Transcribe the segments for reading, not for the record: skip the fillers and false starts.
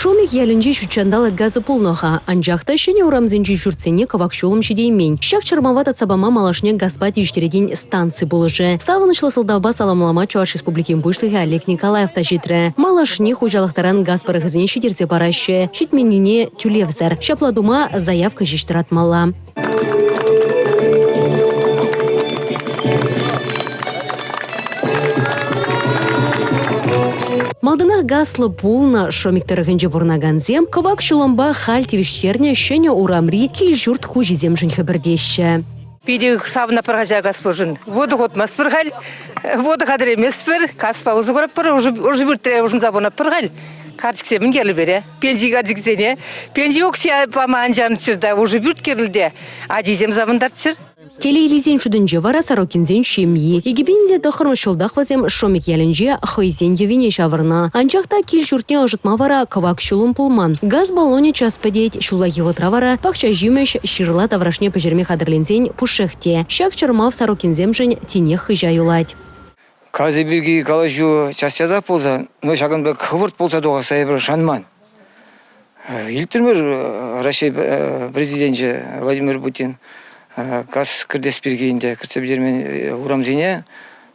Шомик ялӗнче ҫутҫанталӑк газӗ пулнӑ-ха, анчах та ҫӗнӗ урамсенчи ҫуртсене кӑвак ҫулӑм ҫитеймен. Ҫак чӑрмава татса пама малашне газпа тивӗҫтерекен станци пулӑшӗ. Савӑнӑҫлӑ сӑлтавпа саламлама Чӑваш Республикин Пуҫлӑхӗ Олег Николаев та ҫитрӗ. Малашне хуҫалӑх таран газ пӑрӑхӗсене ҫитерсе параҫҫӗ, ҫитменнине тӳлевсӗр. Ҫапла тума заявка ҫеҫ тӑратмалла. Малтанах газлӑ пулнӑ Шомик тӑрӑхӗнче пурӑнакансем кӑвак ҫулӑмпа халь тивӗҫтернӗ ҫӗнӗ урамри кил-ҫурт хуҫисемшӗн хӗпӗртеҫҫӗ. Питӗ савӑнатпӑр ача газпушӑн. Вутӑ хутмастпӑр халь, вутӑ хатӗрлеместпӗр, газпа усӑ куратпӑр, ӑшӑ пӳртре ӑшӑнса пурӑнатпӑр халь. Карчӑксем мӗн кирлӗ пире? Пенси карчӑксене. Пенси укҫи пама анчанччӑр та, ӑшӑ пӳрт кирлӗ те. Ачисем савӑнтарччӑр. Телейлисен шутӗнче вара Сорокинсен ҫемйи. 2009 ҫултах вӗсем Шомик ялӗнче хӑйсен йӑвине ҫавӑрнӑ. Анчах та кил-ҫуртне ӑшӑтма вара кӑвак ҫулӑм пулман. Газ баллонӗ час пӗтет, ҫуллахи вӑхӑтра вара пахча ҫимӗҫ, ҫырла таврашне пӗҫерме хатӗрленсен пушшех те. Ҫак чӑрмав Сорокинсемшӗн тинех хыҫа юлать. Газӗ пирки калаҫу час-часах пулсан, ну ҫакӑн пек хӑвӑрт пулса тухасса эпир шанман. Илтрӗмӗр Раҫҫей Президенчӗ Владимир Путин газ кӗртес пирки ӗнтӗ кӗртсе пӗтермен урамсене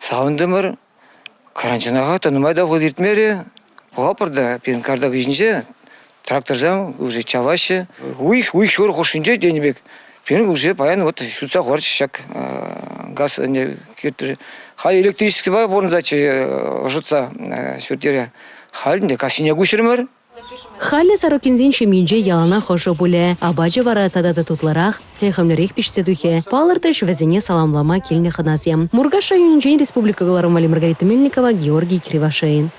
савӑнтӑмӑр. Карантинаха та нумай та вӑхӑт иртмерӗ. Пӑхатпӑр та пирӗн карта хыҫӗнче тракторсем уже чаваҫҫӗ. Уйӑх, уйӑх ҫур хушшинче тенӗ пек пирӗн уже паян вот ҫутса хӑварчӗҫ ҫак газ кӗртрӗ. Халь электричествопа пурӑнсаччӗ ӑшӑтса ҫурт-йӗре. Халь ӗнтӗ каҫхине куҫрӑмӑр. Халӗ Сорокинсен ҫемйинче яланах ӑшӑ пулӗ. Апачӗ вара тата та тутлӑрах, техӗмлӗрех пиҫсе тухӗ. Палӑртрӗҫ вӗсене саламлама килнӗ хӑнасем. Муркаш районӗнчен республика кӑларӑмӗ Маргарита Мельникова, Георгий Кривошеин.